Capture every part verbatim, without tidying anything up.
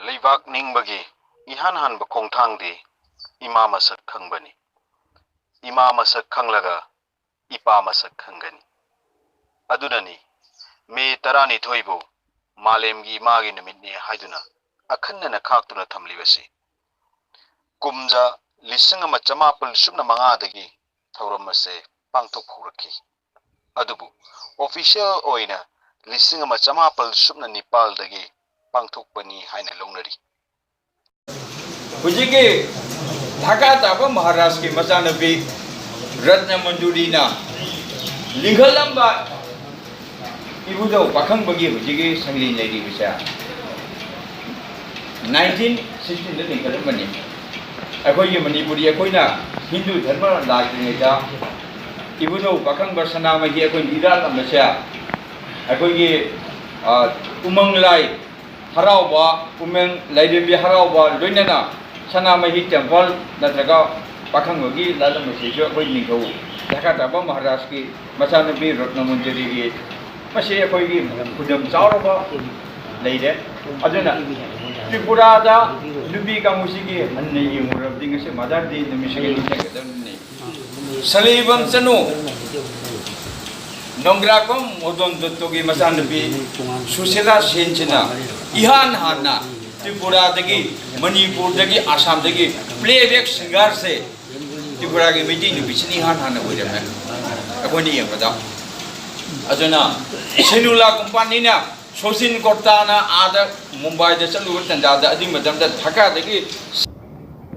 ꯂꯩꯕꯥꯛ ꯅꯤꯡꯕꯒꯤ ꯏꯍꯥꯟ ꯍꯥꯟꯕ ꯈꯣꯡꯊꯥꯡꯗꯤ ꯏꯃꯥ ꯃꯁꯛ ꯈꯪꯕꯅꯤ꯫ ꯏꯃꯥ ꯃꯁꯛ ꯈꯪꯂꯒ ꯏꯄꯥ ꯃꯁꯛ ꯈꯪꯒꯅꯤ꯫ ꯑꯗꯨꯅꯅꯤ ꯃꯦ ꯇꯔꯥꯅꯤꯊꯣꯏꯕꯨ ꯃꯥꯂꯦꯝꯒꯤ ꯏꯃꯥꯒꯤ ꯅꯨꯃꯤꯠꯅꯤ ꯍꯥꯏꯗꯨꯅ ꯑꯈꯟꯅꯅ ꯈꯥꯛꯇꯨꯅ ꯊꯝꯂꯤꯕꯁꯤ꯫ ꯀꯨꯝꯖꯥ ꯂꯤꯁꯤꯡ ꯑꯃ ꯆꯃꯥꯄꯜ ꯁꯨꯞꯅ ꯃꯉꯥꯗꯒꯤ ꯊꯧꯔꯝ ꯑꯁꯦ ꯄꯥꯡꯊꯣꯛ ꯍꯧꯔꯛꯈꯤ꯫ ꯑꯗꯨꯕꯨ official ꯑꯣꯏꯅ ꯂꯤꯁꯤꯡ ꯑꯃ ꯆꯃꯥꯄꯜ ꯁꯨꯞꯅ ꯅꯤꯄꯥꯜꯗꯒꯤ ꯄꯥꯡꯊꯣꯛꯄꯅꯤ ꯍꯥꯏꯅ ꯂꯧꯅꯔꯤ꯫ ꯍꯧꯖꯤꯛꯀꯤ ꯙꯥꯀꯥ ꯇꯥꯕ ꯃꯍꯥꯔꯥꯖꯀꯤ ꯃꯆꯥꯅꯨꯄꯤ ꯔꯠꯅ ꯃꯟꯖꯨꯔꯤꯅ ꯂꯤꯡꯈꯠꯂꯝꯕ ꯏꯕꯨꯙꯧ ꯄꯥꯈꯪꯕꯒꯤ ꯍꯧꯖꯤꯛꯀꯤ ꯁꯪꯂꯦꯟ ꯂꯩꯔꯤꯕꯁꯦ ꯅꯥꯏꯟꯇꯤꯟ ꯁꯤꯛꯁꯇꯤꯟꯗ ꯂꯤꯡꯈꯠꯂꯝꯕꯅꯤ꯫ ꯑꯩꯈꯣꯏꯒꯤ ꯃꯅꯤꯄꯨꯔꯤ, ꯑꯩꯈꯣꯏꯅ ꯍꯤꯟꯗꯨ ꯙꯔꯃ ꯂꯥꯛꯇ꯭ꯔꯤꯉꯩꯗ ꯏꯕꯨꯙꯧ ꯄꯥꯈꯪꯕ ꯁꯅꯥꯃꯍꯤ ꯑꯩꯈꯣꯏꯅ ꯏꯔꯥꯠꯂꯝꯕꯁꯦ ꯑꯩꯈꯣꯏꯒꯤ, ꯑ, ꯎꯃꯪ ꯂꯥꯏ ꯍꯔꯥꯎꯕ, ꯎꯃꯪ ꯂꯥꯏꯔꯦꯝꯕꯤ ꯍꯔꯥꯎꯕ, ꯂꯣꯏꯅꯅ ꯁꯅꯥꯃꯍꯤ ꯇꯦꯝꯄꯜ ꯅꯠꯇ꯭ꯔꯒ ꯄꯥꯈꯪꯕꯒꯤ ꯂꯥꯠꯂꯝꯕꯁꯤꯁꯨ ꯑꯩꯈꯣꯏ ꯅꯤꯡꯊꯧ ꯙꯥꯀꯥ ꯇꯥꯕ ꯃꯍꯥꯔꯥꯖꯀꯤ ꯃꯆꯥꯅꯨꯄꯤ ꯔꯠꯅꯃꯟꯖꯔꯤꯒꯤ, ꯃꯁꯤ ꯑꯩꯈꯣꯏꯒꯤ ꯈꯨꯗꯝ ꯆꯥꯎꯔꯕ ꯂꯩꯔꯦ꯫ ꯑꯗꯨꯅ ꯇ꯭ꯔꯤꯄꯨꯔꯥꯗ ꯅꯨꯄꯤ ꯀꯥꯡꯕꯨꯁꯤꯒꯤ ꯍꯟꯅ ꯌꯦꯡꯉꯨꯔꯕꯗꯤ ꯉꯁꯤ Mother Day ꯅꯨꯃꯤꯠꯁꯤꯒꯤ ꯅꯤꯡꯁꯤꯡꯒꯗꯕꯅꯤ꯫ ꯁꯂꯤꯕꯝ ꯆꯅꯨ, ꯅꯣꯡꯒ꯭ꯔꯥꯛꯄꯝ ꯃꯣꯗꯣꯟ ꯗꯠꯇꯣꯒꯤ ꯃꯆꯥꯅꯨꯄꯤ ꯁꯨꯁꯤꯂꯥ ꯁꯦꯟꯁꯤꯅ ꯏꯍꯥꯟ ꯍꯥꯟꯅ ꯇ꯭ꯔꯤꯄꯨꯔꯥꯗꯒꯤ, ꯃꯅꯤꯄꯨꯔꯗꯒꯤ, ꯑꯁꯥꯝꯗꯒꯤ playback singerꯁꯦ ꯇ꯭ꯔꯤꯄꯨꯔꯥꯒꯤ ꯃꯩꯇꯩ ꯅꯨꯄꯤꯁꯤꯅ ꯏꯍꯥꯟ ꯍꯥꯟꯅ ꯑꯣꯏꯔꯝꯃꯦ ꯑꯩꯈꯣꯏꯅ ꯌꯦꯡꯕꯗ꯫ ꯑꯗꯨꯅ ꯁꯦꯅꯨꯂꯥ ꯀꯣꯝꯄꯥꯅꯤꯅ ꯁꯣꯆꯤꯟ ꯀꯣꯔꯇꯥꯅ ꯑꯥꯗ ꯃꯨꯝꯕꯥꯏꯗ ꯆꯠꯂꯨꯕ ꯇꯥꯟꯖꯥꯗ ꯑꯗꯨꯒꯤ ꯃꯇꯝꯗ ꯙꯥꯀꯥꯗꯒꯤ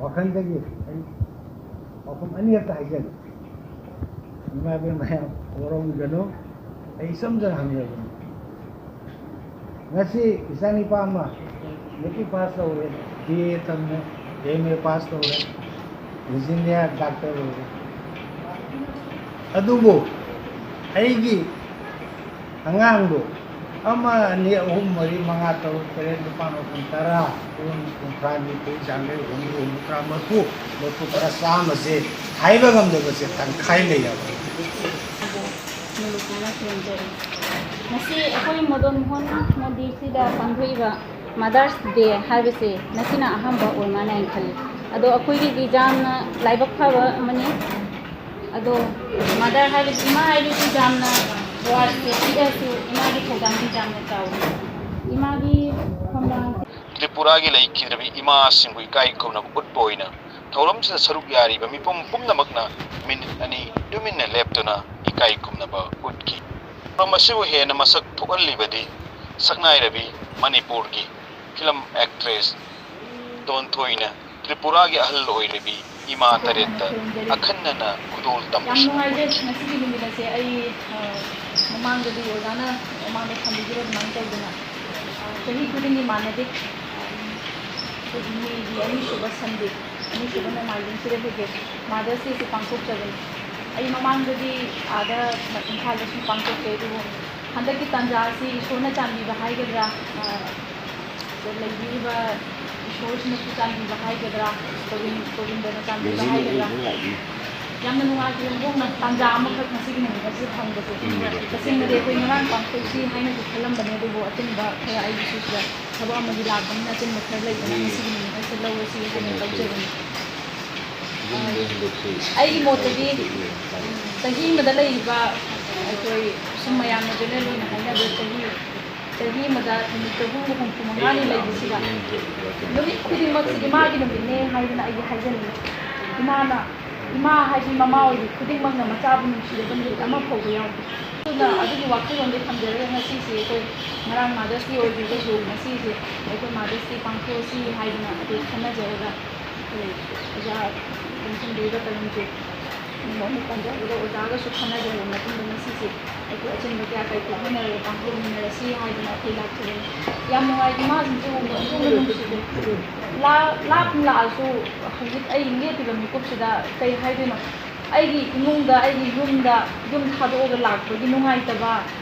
ꯋꯥꯈꯜꯗꯒꯤ ꯑꯩ ꯋꯥꯐꯝ ꯑꯅꯤ ꯈꯛꯇ ꯍꯥꯏꯖꯒꯦ꯫ ꯏꯃꯥ ꯏꯕꯦꯟ ꯃꯌꯥꯝ ꯋꯥꯔꯧꯕꯤꯒꯅꯨ꯫ ꯑꯩ ꯏꯆꯝ ꯆꯝꯅ ꯍꯪꯖꯕꯅꯤ꯫ ꯉꯁꯤ ꯏꯆꯥꯅꯤꯄꯥ ꯑꯃ ꯃꯦꯇ꯭ꯔꯤꯛ ꯄꯥꯁ ꯇꯧꯔꯦ, ꯕꯤ ꯑꯦ ꯇꯝꯃꯦ, ꯑꯦꯝ ꯑꯦ ꯄꯥꯁ ꯇꯧꯔꯦ, ꯏꯟꯖꯤꯅꯤꯌꯥꯔ, ꯗꯥꯛꯇꯔ ꯑꯣꯏꯔꯦ꯫ ꯑꯗꯨꯕꯨ ꯑꯩꯒꯤ ꯑꯉꯥꯡꯗꯣ ꯑꯃ, ꯑꯅꯤ, ꯑꯍꯨꯝ, ꯃꯔꯤ, ꯃꯉꯥ, ꯇꯔꯨꯛ, ꯇꯔꯦꯠ, ꯅꯤꯄꯥꯜ, ꯃꯥꯄꯜ, ꯇꯔꯥ, ꯀꯨꯟ, ꯀꯨꯟꯊ꯭ꯔꯥ, ꯅꯤꯐꯨ, ꯆꯥꯡꯗꯩ ꯍꯨꯝꯐꯨ, ꯍꯨꯝꯐꯨꯇꯔꯥ, ꯃꯔꯤꯐꯨ, ꯃꯔꯤꯐꯨꯇꯔꯥ, ꯆꯥꯝꯃꯁꯦ ꯍꯥꯏꯕ ꯉꯝꯗꯕꯁꯦ ꯇꯪꯈꯥꯏ ꯂꯩꯔꯕ꯫ ꯃꯨꯂꯨꯛ ꯃꯅꯥ ꯈꯨꯔꯨꯝꯖꯔꯤ꯫ ꯉꯁꯤ ꯑꯩꯈꯣꯏ ꯃꯗꯟ ꯃꯣꯍꯟ ꯃꯟꯗꯤꯔꯁꯤꯗ ꯄꯥꯡꯊꯣꯛꯏꯕ Mother's Day ꯍꯥꯏꯕꯁꯦ ꯉꯁꯤꯅ ꯑꯍꯥꯟꯕ ꯑꯣꯏ ꯃꯥꯜꯂꯦ ꯍꯥꯏꯅ ꯈꯜꯂꯤ꯫ ꯑꯗꯣ ꯑꯩꯈꯣꯏꯒꯤꯗꯤ ꯌꯥꯝꯅ ꯂꯥꯏꯕꯛ ꯐꯕ ꯑꯃꯅꯤ꯫ ꯑꯗꯣ mother ꯍꯥꯏꯕꯁꯤ, ꯏꯃꯥ ꯍꯥꯏꯕꯁꯤ ꯌꯥꯝꯅ, ꯋꯥꯔꯁꯨ ꯄꯤꯛꯑꯁꯨ ꯏꯃꯥꯒꯤ ꯊꯧꯗꯥꯡꯗꯤ ꯌꯥꯝꯅ ꯆꯥꯎꯏ꯫ ꯏꯃꯥꯒꯤ ꯊꯧꯗꯥꯡ ꯇ꯭ꯔꯤꯄꯨꯔꯥꯒꯤ ꯂꯩꯈꯤꯗ꯭ꯔꯕꯤ ꯏꯃꯥꯁꯤꯡꯕꯨ ꯏꯀꯥꯏ ꯈꯨꯝꯅꯕ ꯎꯠꯄ ꯑꯣꯏꯅ ꯊꯧꯔꯝꯁꯤꯗ ꯁꯔꯨꯛ ꯌꯥꯔꯤꯕ ꯃꯤꯄꯨꯝ ꯄꯨꯝꯅꯃꯛꯅ ꯃꯤꯅꯤꯠ ꯑꯅꯤ ꯇꯨꯃꯤꯟꯅ ꯂꯦꯞꯇꯨꯅ ꯏꯀꯥꯏ ꯈꯨꯝꯅꯕ ꯎꯠꯈꯤ꯫ ꯊꯧꯔꯝ ꯑꯁꯤꯕꯨ ꯍꯦꯟꯅ ꯃꯁꯛ ꯊꯣꯛꯍꯜꯂꯤꯕꯗꯤ ꯁꯛꯅꯥꯏꯔꯕꯤ ꯃꯅꯤꯄꯨꯔꯒꯤ ꯐꯤꯂꯝ ꯑꯦꯛꯇ꯭ꯔꯦꯁ ꯗꯣꯟꯊꯣꯏꯅ ꯇ꯭ꯔꯤꯄꯨꯔꯥꯒꯤ ꯑꯍꯜ ꯑꯣꯏꯔꯕꯤ ꯏꯃꯥ ꯇꯔꯦꯠꯇ ꯑꯈꯟꯅꯅ ꯈꯨꯗꯣꯜ ꯌꯥꯝ ꯇꯝꯕꯁꯨ ꯅꯨꯡꯉꯥꯏꯖꯩ ꯑꯣꯏꯈꯤ꯫ ꯉꯁꯤꯒꯤ ꯅꯨꯃꯤꯠ ꯑꯁꯦ ꯑꯩ, ꯑ, ꯃꯃꯥꯡꯗꯗꯤ ꯑꯣꯖꯥꯅ ꯃꯃꯥꯡꯗ ꯊꯝꯕꯤꯈꯤꯕ ꯑꯗꯨꯃꯥꯏꯅ ꯇꯧꯗꯅ, ꯑ, ꯆꯍꯤ ꯈꯨꯗꯤꯡꯒꯤ ꯃꯥꯟꯅꯗꯦ꯫ ꯑ, ꯑꯩꯈꯣꯏꯒꯤ ꯃꯦꯒꯤ ꯑꯅꯤꯁꯨꯕ ꯁꯟꯗꯦ, ꯑꯅꯤꯁꯨꯕ ꯅꯣꯡꯃꯥꯏꯖꯤꯡꯁꯤꯗ ꯑꯩꯈꯣꯏꯒꯤ Mother's Dayꯁꯦ ꯄꯥꯡꯊꯣꯛꯆꯕꯅꯤ꯫ ꯑꯩ ꯃꯃꯥꯡꯗꯗꯤ ꯑꯥꯗ ꯏꯝꯐꯥꯜꯗꯁꯨ ꯄꯥꯡꯊꯣꯛꯆꯩ, ꯑꯗꯨꯕꯨ ꯍꯟꯗꯛꯀꯤ ꯇꯥꯟꯖꯥ ꯑꯁꯤ ꯏꯁꯣꯔꯅ ꯆꯥꯟꯕꯤꯕ ꯍꯥꯏꯒꯗ꯭ꯔꯥ, ꯑ, ꯂꯩꯕꯤꯔꯤꯕ ꯏꯁꯣꯔꯁꯤꯅꯁꯨ ꯆꯥꯟꯕꯤꯕ ꯍꯥꯏꯒꯗ꯭ꯔꯥ, ꯒꯣꯕꯤꯟ-, ꯒꯣꯕꯤꯟꯗꯅ ꯆꯥꯟꯕꯤꯕ ꯍꯥꯏꯒꯗ꯭ꯔꯥ, ꯌꯥꯝꯅ ꯅꯨꯡꯉꯥꯏꯈꯤꯕ ꯃꯐꯝꯅ ꯇꯥꯟꯖꯥ ꯑꯃꯈꯛ ꯉꯁꯤꯒꯤ ꯅꯨꯃꯤꯠ ꯑꯁꯤꯗ ꯐꯪꯕꯁꯦ꯫ ꯇꯁꯦꯡꯅꯗꯤ ꯑꯩꯈꯣꯏ ꯉꯔꯥꯡ ꯄꯥꯡꯊꯣꯛꯁꯤ ꯍꯥꯏꯅꯁꯨ ꯈꯜꯂꯝꯕꯅꯦ, ꯑꯗꯨꯕꯨ ꯑꯆꯤꯟꯕ ꯈꯔ, ꯑꯩꯒꯤꯁꯨ ꯁꯤꯗ ꯊꯕꯛ ꯑꯃꯒꯤ ꯂꯥꯛꯄꯅꯤꯅ ꯑꯆꯤꯟꯕ ꯈꯔ ꯂꯩꯕꯅ ꯉꯁꯤꯒꯤ ꯅꯨꯃꯤꯠ ꯑꯁꯤꯗ ꯂꯧꯔꯁꯤ ꯍꯥꯏꯅ ꯂꯧꯖꯕꯅꯤ꯫ ꯑꯩꯒꯤ ꯃꯣꯠꯇꯗꯤ ꯆꯍꯤ ꯑꯃꯗ ꯂꯩꯔꯤꯕ, ꯑꯩꯈꯣꯏ ꯁꯨꯝ ꯃꯌꯥꯝꯅ general ꯑꯣꯏꯅ ꯍꯥꯏꯅꯕ ꯆꯍꯤ, ꯆꯍꯤ ꯑꯃꯗ ꯅꯨꯃꯤꯠ ꯆꯍꯨꯝꯒ ꯍꯨꯝꯐꯨ ꯃꯉꯥꯅꯤ ꯂꯩꯕꯁꯤꯗ ꯅꯨꯃꯤꯠ ꯈꯨꯗꯤꯡꯃꯛꯁꯤ ꯏꯃꯥꯒꯤ ꯅꯨꯃꯤꯠꯅꯦ ꯍꯥꯏꯗꯅ ꯑꯩꯗꯤ ꯍꯥꯏꯖꯅꯤꯡꯉꯤ꯫ ꯏꯃꯥꯅ, ꯏꯃꯥ ꯍꯥꯏꯗꯤ ꯃꯃꯥ ꯑꯣꯏꯕꯤ ꯈꯨꯗꯤꯡꯃꯛꯅ ꯃꯆꯥꯕꯨ ꯅꯨꯡꯁꯤꯗꯕ ꯅꯨꯃꯤꯠ ꯑꯃ ꯐꯥꯎꯕ ꯌꯥꯎꯗꯦ꯫ ꯑꯗꯨꯅ ꯑꯗꯨꯒꯤ ꯋꯥꯈꯜꯂꯣꯟꯗꯣ ꯊꯝꯖꯔꯒ ꯉꯁꯤꯁꯦ ꯑꯩꯈꯣꯏ ꯉꯔꯥꯡ Mother's Day ꯑꯣꯏꯕꯤꯔꯒꯁꯨ ꯉꯁꯤꯁꯦ ꯑꯩꯈꯣꯏ Mother's Day ꯄꯥꯡꯊꯣꯛꯑꯁꯤ ꯍꯥꯏꯗꯅ ꯑꯩꯈꯣꯏ ꯈꯟꯅꯖꯔꯒ ꯑꯩꯈꯣꯏ ꯑꯣꯖꯥ ꯂꯝꯖꯤꯡꯕꯤꯔꯤꯕ ꯇꯔꯨꯟꯁꯦ ꯑꯃꯨꯛ ꯄꯟꯖꯕꯗ ꯑꯣꯖꯥꯒꯁꯨ ꯈꯟꯅꯖꯔꯕ ꯃꯇꯨꯡꯗ ꯉꯁꯤꯁꯦ ꯑꯩꯈꯣꯏ ꯑꯆꯤꯟꯕ ꯀꯌꯥ ꯀꯥꯏꯊꯣꯛꯃꯤꯟꯅꯔꯒ ꯄꯥꯡꯊꯣꯛꯃꯤꯟꯅꯔꯁꯤ ꯍꯥꯏꯗꯅ ꯑꯩꯈꯣꯏ ꯂꯥꯛꯆꯕꯅꯤ꯫ ꯌꯥꯝ ꯅꯨꯡꯉꯥꯏ, ꯏꯃꯥꯁꯤꯡꯁꯦ ꯎꯕꯗ ꯑꯣꯟꯊꯣꯛꯅ ꯅꯨꯡꯁꯤꯖꯩ꯫ ꯂꯥ-, ꯂꯥꯞꯅ ꯂꯥꯛꯑꯁꯨ ꯍꯧꯖꯤꯛ ꯑꯩ ꯂꯦꯞꯄꯤꯕ ꯃꯤꯀꯨꯞꯁꯤꯗ ꯀꯩ ꯍꯥꯏꯗꯣꯏꯅꯣ? ꯑꯩꯒꯤ ꯏꯃꯨꯡꯗ, ꯑꯩꯒꯤ ꯌꯨꯝꯗ, ꯌꯨꯝ ꯊꯥꯗꯣꯛꯑꯒ ꯂꯥꯛꯄꯒꯤ ꯅꯨꯡꯉꯥꯏꯇꯕ,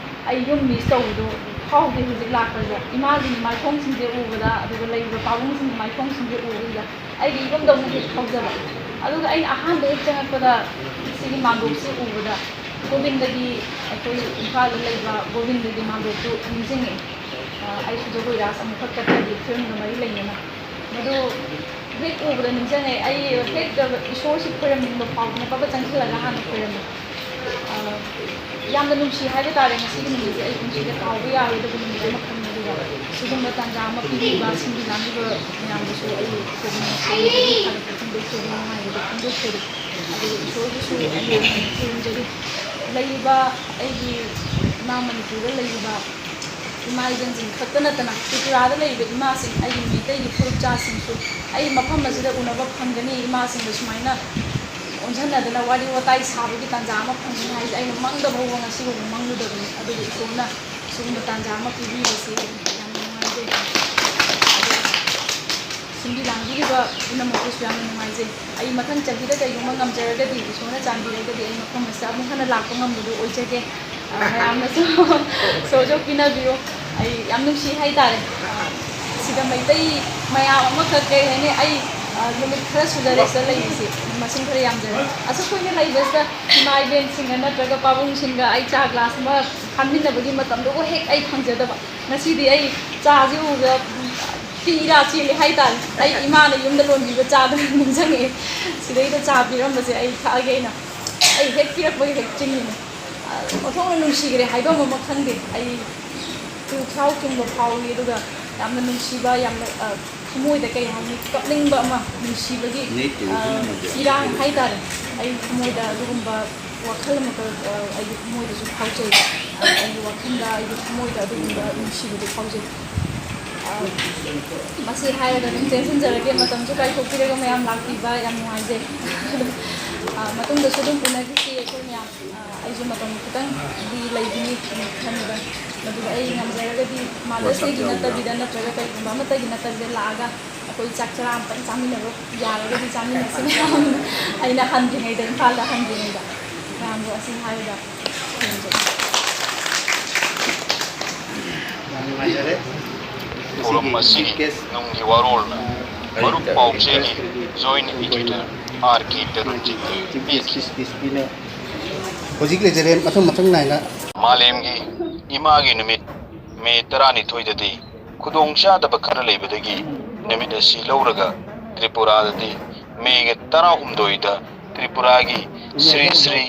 ꯑꯩ ꯌꯨꯝ miss ꯇꯧꯕꯗꯣ ꯐꯥꯎꯗꯦ ꯍꯧꯖꯤꯛ ꯂꯥꯛꯄꯁꯦ꯫ ꯏꯃꯥꯒꯤ ꯃꯥꯏꯊꯣꯡꯁꯤꯡꯁꯦ ꯎꯕꯗ, ꯑꯗꯨꯒ ꯂꯩꯔꯤꯕ ꯄꯥꯕꯨꯡꯁꯤꯡꯒꯤ ꯃꯥꯏꯊꯣꯡꯁꯤꯡꯁꯦ ꯎꯕꯁꯤꯗ ꯑꯩꯒꯤ ꯌꯨꯝꯗ ꯑꯃꯨꯛ ꯍꯦꯛ ꯐꯥꯎꯖꯕ꯫ ꯑꯗꯨꯒ ꯑꯩꯅ ꯑꯍꯥꯟꯕ ꯍꯦꯛ ꯆꯪꯉꯛꯄꯗ ꯁꯤꯒꯤ ꯃꯥꯟꯗꯣꯞꯁꯦ ꯎꯕꯗ ꯒꯣꯕꯤꯟꯗꯒꯤ, ꯑꯩꯈꯣꯏ ꯏꯝꯐꯥꯜꯗ ꯂꯩꯕ ꯒꯣꯕꯤꯟꯗꯒꯤ ꯃꯥꯟꯗꯣꯞꯇꯨ ꯅꯤꯡꯁꯤꯡꯉꯛꯑꯦ꯫ ꯑ, ꯑꯩꯁꯨ ꯖꯒꯣꯏ ꯔꯥꯁ ꯑꯃꯨꯛꯈꯛ ꯆꯠꯆꯒꯦ, ꯐꯤꯂꯝꯒ ꯃꯔꯤ ꯂꯩꯅꯅ꯫ ꯃꯗꯨ ꯍꯦꯛ ꯎꯕꯗ ꯅꯤꯡꯁꯤꯡꯉꯦ꯫ ꯑꯩ ꯍꯦꯛ ꯏꯁꯣꯔꯁꯤ ꯈꯣꯏꯔꯝꯅꯤꯡꯕ ꯐꯥꯎꯗꯅ ꯄꯕ ꯆꯪꯁꯤꯜꯂꯒ ꯍꯥꯟꯅ ꯈꯣꯏꯔꯝꯃꯤ꯫ ꯑ, ꯌꯥꯝꯅ ꯅꯨꯡꯁꯤ ꯍꯥꯏꯕ ꯇꯥꯔꯦ꯫ ꯉꯁꯤꯒꯤ ꯅꯨꯃꯤꯠꯁꯦ ꯑꯩ ꯄꯨꯟꯁꯤꯗ ꯀꯥꯎꯕ ꯌꯥꯔꯣꯏꯗꯕ ꯅꯨꯃꯤꯠ ꯑꯃꯈꯛꯅꯤ꯫ ꯑꯗꯨꯒ ꯁꯤꯒꯨꯝꯕ ꯇꯥꯟꯖꯥ ꯑꯃ ꯄꯤꯕꯤꯕ, ꯁꯤꯟꯕꯤ ꯂꯥꯡꯕꯤꯕ ꯃꯌꯥꯝꯗꯁꯨ ꯑꯩ ꯄꯨꯛꯅꯤꯡ ꯊꯧꯒꯠꯆꯔꯤ, ꯊꯥꯒꯠꯄ ꯐꯣꯡꯗꯣꯛꯆꯔꯤ, ꯅꯨꯡꯉꯥꯏꯕꯗ ꯐꯣꯡꯗꯣꯛꯆꯔꯤ꯫ ꯑꯗꯨꯒ ꯏꯁꯣꯔꯒꯤꯁꯨ ꯑꯩ ꯌꯥꯝꯅ ꯈꯨꯔꯨꯝꯖꯔꯤ꯫ ꯂꯩꯔꯤꯕ ꯑꯩꯒꯤ ꯏꯃꯥ ꯃꯅꯤꯄꯨꯔꯗ ꯂꯩꯔꯤꯕ ꯏꯃꯥ ꯏꯕꯦꯟꯁꯤꯡ ꯈꯛꯇ ꯅꯠꯇꯅ ꯇ꯭ꯔꯤꯄꯨꯔꯥꯗ ꯂꯩꯔꯤꯕ ꯏꯃꯥꯁꯤꯡ, ꯑꯩꯒꯤ ꯃꯩꯇꯩꯒꯤ ꯐꯨꯔꯨꯞꯆꯥꯁꯤꯡꯁꯨ ꯑꯩ ꯃꯐꯝ ꯑꯁꯤꯗ ꯎꯅꯕ ꯐꯪꯒꯅꯤ, ꯏꯃꯥꯁꯤꯡꯒ ꯁꯨꯃꯥꯏꯅ ꯑꯣꯟꯁꯤꯟꯅꯗꯅ ꯋꯥꯔꯤ ꯋꯥꯇꯥꯏ ꯁꯥꯕꯒꯤ ꯇꯥꯟꯖꯥ ꯑꯃ ꯐꯪꯒꯅꯤ ꯍꯥꯏꯁꯦ ꯑꯩꯅ ꯃꯪꯗ ꯐꯥꯎꯕ ꯉꯁꯤ ꯐꯥꯎꯕ ꯃꯪꯂꯨꯗꯕꯅꯤ꯫ ꯑꯗꯨꯕꯨ ꯏꯁꯣꯔꯅ ꯁꯤꯒꯨꯝꯕ ꯇꯥꯟꯖꯥ ꯑꯃ ꯄꯤꯕꯤꯕꯁꯤ ꯌꯥꯝꯅ ꯅꯨꯡꯉꯥꯏꯖꯩ꯫ ꯁꯤꯟꯕꯤ ꯂꯥꯡꯕꯤꯔꯤꯕ ꯄꯨꯝꯅꯃꯛꯄꯨꯁꯨ ꯌꯥꯝꯅ ꯅꯨꯡꯉꯥꯏꯖꯩ꯫ ꯑꯩ ꯃꯊꯪ ꯆꯍꯤꯗ ꯀꯩꯒꯨꯝꯕ ꯉꯝꯖꯔꯒꯗꯤ, ꯏꯁꯣꯔꯅ ꯆꯥꯟꯕꯤꯔꯒꯗꯤ ꯑꯩ ꯃꯐꯝ ꯑꯁꯤꯗ ꯑꯃꯨꯛ ꯍꯟꯅ ꯂꯥꯛꯄ ꯉꯝꯕꯗꯨ ꯑꯣꯏꯖꯒꯦ꯫ ꯑ, ꯃꯌꯥꯝꯅꯁꯨ ꯁꯣꯔꯁꯨ ꯄꯤꯅꯕꯤꯌꯨ꯫ ꯑꯩ ꯌꯥꯝ ꯅꯨꯡꯁꯤ ꯍꯥꯏꯇꯥꯔꯦ꯫ ꯑ, ꯁꯤꯗ ꯃꯩꯇꯩ ꯃꯌꯥꯝ ꯑꯃꯈꯛ, ꯀꯩ ꯍꯥꯏꯅꯤ, ꯑꯩ, ꯑ, ꯅꯨꯃꯤꯠ ꯈꯔ ꯁꯨꯖꯔꯦ ꯁꯤꯗ ꯂꯩꯔꯤꯁꯦ, ꯃꯁꯤꯡ ꯈꯔ ꯌꯥꯝꯖꯔꯦ꯫ ꯑꯁꯨꯛ ꯀꯨꯏꯅ ꯂꯩꯕꯁꯤꯗ ꯏꯃꯥ ꯏꯕꯦꯟꯁꯤꯡꯒ ꯅꯠꯇ꯭ꯔꯒ ꯄꯥꯕꯨꯡꯁꯤꯡꯒ ꯑꯩ ꯆꯥ ꯒ꯭ꯂꯥꯁ ꯑꯃ ꯐꯝꯃꯤꯟꯅꯕꯒꯤ ꯃꯇꯝꯗꯨꯕꯨ ꯍꯦꯛ ꯑꯩ ꯐꯪꯖꯗꯕ꯫ ꯉꯁꯤꯗꯤ ꯑꯩ ꯆꯥꯁꯤ ꯎꯕꯗ ꯄꯤꯔꯥ ꯆꯦꯜꯂꯤ ꯍꯥꯏꯇꯥꯔꯦ꯫ ꯑꯩ ꯏꯃꯥꯅ ꯌꯨꯝꯗ ꯂꯣꯟꯕꯤꯕ ꯆꯥꯗꯨ ꯅꯤꯡꯁꯤꯡꯉꯛꯑꯦ꯫ ꯁꯤꯗꯩꯗ ꯆꯥ ꯄꯤꯔꯝꯕꯁꯦ ꯑꯩ ꯊꯛꯑꯒꯦ ꯑꯩꯅ꯫ ꯑꯩ ꯍꯦꯛ ꯄꯤꯔꯛꯄꯒꯤ ꯍꯦꯛ ꯆꯤꯡꯉꯤꯅꯦ꯫ ꯑ, ꯑꯣꯟꯊꯣꯛꯅ ꯅꯨꯡꯁꯤꯈ꯭ꯔꯦ, ꯍꯥꯏꯐꯝ ꯑꯃ ꯈꯪꯗꯦ꯫ ꯑꯩ ꯄꯨꯛꯅꯤꯡ ꯆꯤꯡꯕ ꯐꯥꯎꯏ, ꯑꯗꯨꯒ ꯌꯥꯝꯅ ꯅꯨꯡꯁꯤꯕ, ꯌꯥꯝꯅ, ꯑ, ꯊꯃꯣꯏꯗ ꯀꯩ ꯍꯥꯏꯅꯤ, ꯀꯞꯅꯤꯡꯕ ꯑꯃ, ꯅꯨꯡꯁꯤꯕꯒꯤ, ꯑ, ꯏꯔꯥꯡ ꯍꯥꯏꯇꯥꯔꯦ꯫ ꯑꯩ ꯊꯃꯣꯏꯗ ꯑꯗꯨꯒꯨꯝꯕ ꯋꯥꯈꯜ ꯑꯃꯈꯛ, ꯑ, ꯑꯩꯒꯤ ꯊꯃꯣꯏꯗꯁꯨ ꯐꯥꯎꯖꯩ꯫ ꯑ, ꯑꯩꯒꯤ ꯋꯥꯈꯜꯗ, ꯑꯩꯒꯤ ꯊꯃꯣꯏꯗ ꯑꯗꯨꯒꯨꯝꯕ ꯅꯨꯡꯁꯤꯕꯗꯨ ꯐꯥꯎꯖꯩ꯫ ꯑ, ꯃꯁꯤ ꯍꯥꯏꯔꯒ ꯑꯗꯨꯝ ꯇꯦꯟꯁꯤꯟꯖꯔꯒꯦ, ꯃꯇꯝꯁꯨ ꯀꯥꯏꯊꯣꯛꯄꯤꯔꯒ ꯃꯌꯥꯝ ꯂꯥꯛꯄꯤꯕ ꯌꯥꯝ ꯅꯨꯡꯉꯥꯏꯖꯩ꯫ ꯑ, ꯃꯇꯨꯡꯗꯁꯨ ꯑꯗꯨꯝ ꯎꯅꯈꯤꯁꯤ ꯑꯩꯈꯣꯏ ꯃꯌꯥꯝ꯫ ꯑ, ꯑꯩꯁꯨ ꯃꯇꯝ ꯈꯤꯇꯪꯗꯤ ꯂꯩꯈꯤꯅꯤ ꯈꯟꯕꯗ, ꯃꯗꯨꯒ ꯑꯩ ꯉꯝꯖꯔꯒꯗꯤ Mother's Dayꯒꯤ ꯅꯠꯇꯕꯤꯗ ꯅꯠꯇ꯭ꯔꯒ ꯀꯔꯤꯒꯨꯝꯕ ꯑꯃꯠꯇꯒꯤ ꯅꯠꯇꯕꯤꯗ ꯂꯥꯛꯑꯒ ꯑꯩꯈꯣꯏ ꯆꯥꯛ ꯆꯔꯥ ꯑꯃꯇꯪ ꯆꯥꯃꯤꯟꯅꯕ ꯌꯥꯔꯒꯗꯤ ꯆꯥꯃꯤꯟꯅꯁꯤ ꯃꯌꯥꯝ꯫ ꯑꯩꯅ ꯍꯟꯗ꯭ꯔꯤꯉꯩꯗ, ꯏꯝꯐꯥꯜꯗ ꯍꯟꯗ꯭ꯔꯤꯉꯩꯗ ꯃꯌꯥꯝꯕꯨ ꯑꯁꯤ ꯍꯥꯏꯔꯒ ꯊꯝꯖꯒꯦ꯫ ꯌꯥꯝ ꯅꯨꯡꯉꯥꯏꯖꯔꯦ꯫ ꯊꯧꯔꯝ ꯉꯁꯤꯒꯤ ꯑꯁꯤꯒꯤ ꯅꯨꯡꯒꯤ ꯋꯥꯔꯣꯜꯅ ꯃꯔꯨꯞ ꯄꯥꯎꯆꯦꯅꯤ Joint Editor R K ꯇꯔꯨꯟꯖꯤꯠꯅ ꯄꯤꯈꯤ꯫ ꯍꯧꯖꯤꯛ ꯂꯩꯖꯔꯦ, ꯃꯊꯪ ꯃꯊꯪ ꯅꯥꯏꯅ꯫ ꯃꯥꯂꯦꯝꯒꯤ ꯏꯃꯥꯒꯤ ꯅꯨꯃꯤꯠ ꯃꯦ ꯇꯔꯥꯅꯤꯊꯣꯏꯗꯗꯤ ꯈꯨꯗꯣꯡꯆꯥꯗꯕ ꯈꯔ ꯂꯩꯕꯗꯒꯤ ꯅꯨꯃꯤꯠ ꯑꯁꯤ ꯂꯧꯔꯒ ꯇ꯭ꯔꯤꯄꯨꯔꯥꯗꯗꯤ ꯃꯦꯒꯤ ꯇꯔꯥꯍꯨꯝꯗꯣꯏꯗ ꯇ꯭ꯔꯤꯄꯨꯔꯥꯒꯤ ꯁ꯭ꯔꯤ ꯁ꯭ꯔꯤ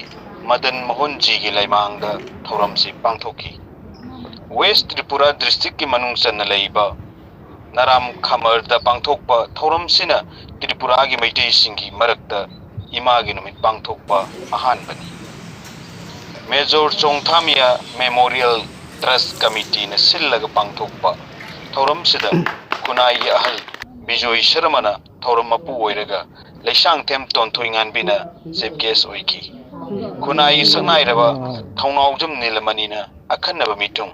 ꯃꯗꯟ ꯃꯣꯍꯟꯖꯤꯒꯤ ꯂꯩꯃꯥꯡꯗ ꯊꯧꯔꯝꯁꯤ ꯄꯥꯡꯊꯣꯛꯈꯤ꯫ ꯋꯦꯁ ꯇ꯭ꯔꯤꯄꯨꯔꯥ ꯗꯤꯁꯇ꯭ꯔꯤꯛꯀꯤ ꯃꯅꯨꯡ ꯆꯟꯅ ꯂꯩꯕ ꯅꯔꯥꯝ ꯈꯃꯔꯗ ꯄꯥꯡꯊꯣꯛꯄ ꯊꯧꯔꯝꯁꯤꯅ ꯇ꯭ꯔꯤꯄꯨꯔꯥꯒꯤ ꯃꯩꯇꯩꯁꯤꯡꯒꯤ ꯃꯔꯛꯇ ꯏꯃꯥꯒꯤ ꯅꯨꯃꯤꯠ ꯄꯥꯡꯊꯣꯛꯄ ꯑꯍꯥꯟꯕꯅꯤ꯫ ꯃꯦꯖꯣꯔ ꯆꯣꯡꯊꯥꯃꯤꯌꯥ ꯃꯦꯃꯣꯔꯤꯌꯦꯜ ꯇ꯭ꯔꯁ ꯀꯃꯤꯇꯤꯅ ꯁꯤꯜꯂꯒ ꯄꯥꯡꯊꯣꯛꯄ ꯊꯧꯔꯝꯁꯤꯗ ꯈꯨꯟꯅꯥꯏꯒꯤ ꯑꯍꯜ ꯕꯤꯖꯣꯏ ꯁꯔꯃꯅ ꯊꯧꯔꯝ ꯃꯄꯨ ꯑꯣꯏꯔꯒ ꯂꯩꯁꯥꯡꯊꯦꯝ ꯇꯣꯟꯊꯣꯏꯉꯥꯟꯕꯤꯅ ꯆꯤꯐ ꯒꯦꯁ ꯑꯣꯏꯈꯤ꯫ ꯈꯨꯟꯅꯥꯏꯒꯤ ꯁꯛꯅꯥꯏꯔꯕ ꯊꯧꯅꯥꯎꯖꯝ ꯅꯤꯂꯃꯅꯤꯅ ꯑꯈꯟꯅꯕ ꯃꯤꯊꯨꯡ,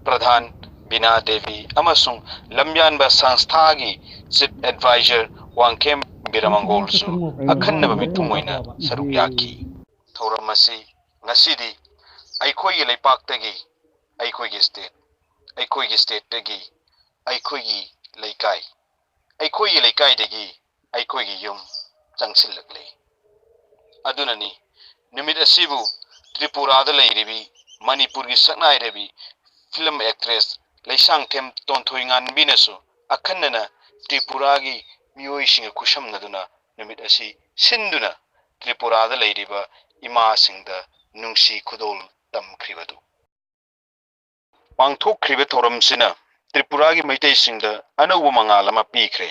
ꯄ꯭ꯔꯙꯥꯟ ꯕꯤꯅꯥ ꯗꯦꯕꯤ ꯑꯃꯁꯨꯡ ꯂꯝꯌꯥꯟꯕ ꯁꯪꯁꯊꯥꯒꯤ ꯆꯤꯐ ꯑꯦꯗꯚꯥꯏꯖꯔ ꯋꯥꯡꯈꯦꯝ ꯕꯤꯔꯃꯪꯒꯣꯜꯁꯨ ꯑꯈꯟꯅꯕ ꯃꯤꯊꯨꯡ ꯑꯣꯏꯅ ꯁꯔꯨꯛ ꯌꯥꯈꯤ꯫ ꯊꯧꯔꯝ ꯑꯁꯤ ꯉꯁꯤꯗꯤ ꯑꯩꯈꯣꯏꯒꯤ ꯂꯩꯄꯥꯛꯇꯒꯤ ꯑꯩꯈꯣꯏꯒꯤ ꯁ꯭ꯇꯦꯠ, ꯑꯩꯈꯣꯏꯒꯤ ꯁ꯭ꯇꯦꯠꯇꯒꯤ ꯑꯩꯈꯣꯏꯒꯤ ꯂꯩꯀꯥꯏ, ꯑꯩꯈꯣꯏꯒꯤ ꯂꯩꯀꯥꯏꯗꯒꯤ ꯑꯩꯈꯣꯏꯒꯤ ꯌꯨꯝ ꯆꯪꯁꯤꯜꯂꯛꯂꯤ꯫ ꯑꯗꯨꯅꯅꯤ ꯅꯨꯃꯤꯠ ꯑꯁꯤꯕꯨ ꯇ꯭ꯔꯤꯄꯨꯔꯥꯗ ꯂꯩꯔꯤꯕꯤ ꯃꯅꯤꯄꯨꯔꯒꯤ ꯁꯛꯅꯥꯏꯔꯕꯤ ꯐꯤꯂꯝ ꯑꯦꯛꯇ꯭ꯔꯦꯁ ꯂꯩꯁꯥꯡꯊꯦꯝ ꯇꯣꯟꯊꯣꯏꯉꯥꯟꯕꯤꯅꯁꯨ ꯑꯈꯟꯅꯅ ꯇ꯭ꯔꯤꯄꯨꯔꯥꯒꯤ ꯃꯤꯑꯣꯏꯁꯤꯡꯒ ꯈꯨꯠꯁꯝꯅꯗꯨꯅ ꯅꯨꯃꯤꯠ ꯑꯁꯤ ꯁꯤꯟꯗꯨꯅ ꯇ꯭ꯔꯤꯄꯨꯔꯥꯗ ꯂꯩꯔꯤꯕ ꯏꯃꯥꯁꯤꯡꯗ ꯅꯨꯡꯁꯤ ꯈꯨꯗꯣꯜ ꯇꯝꯈ꯭ꯔꯤꯕꯗꯨ꯫ ꯄꯥꯡꯊꯣꯛꯈ꯭ꯔꯤꯕ ꯊꯧꯔꯝꯁꯤꯅ ꯇ꯭ꯔꯤꯄꯨꯔꯥꯒꯤ ꯃꯩꯇꯩꯁꯤꯡꯗ ꯑꯅꯧꯕ ꯃꯉꯥꯜ ꯑꯃ ꯄꯤꯈ꯭ꯔꯦ꯫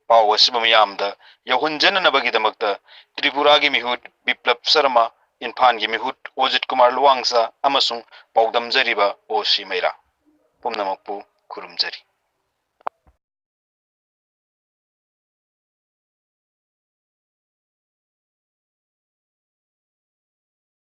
ꯄꯥꯎ ꯑꯁꯤꯕꯨ ꯃꯤꯌꯥꯝꯗ ꯌꯧꯍꯟꯖꯅꯅꯕꯒꯤꯗꯃꯛꯇ ꯇ꯭ꯔꯤꯄꯨꯔꯥꯒꯤ ꯃꯤꯍꯨꯠ ꯕꯤꯄ꯭ꯂꯕ ꯁꯔꯃ, ꯏꯝꯐꯥꯜꯒꯤ ꯃꯤꯍꯨꯠ ꯑꯣꯖꯤꯠ ꯀꯨꯃꯥꯔ ꯂꯨꯋꯥꯡꯁꯥ ꯑꯃꯁꯨꯡ ꯄꯥꯎꯗꯝꯖꯔꯤꯕ ꯑꯣ ꯁꯤ ꯃꯩꯔꯥ ꯄꯨꯝꯅꯃꯛꯄꯨ ꯈꯨꯔꯨꯝꯖꯔꯤ꯫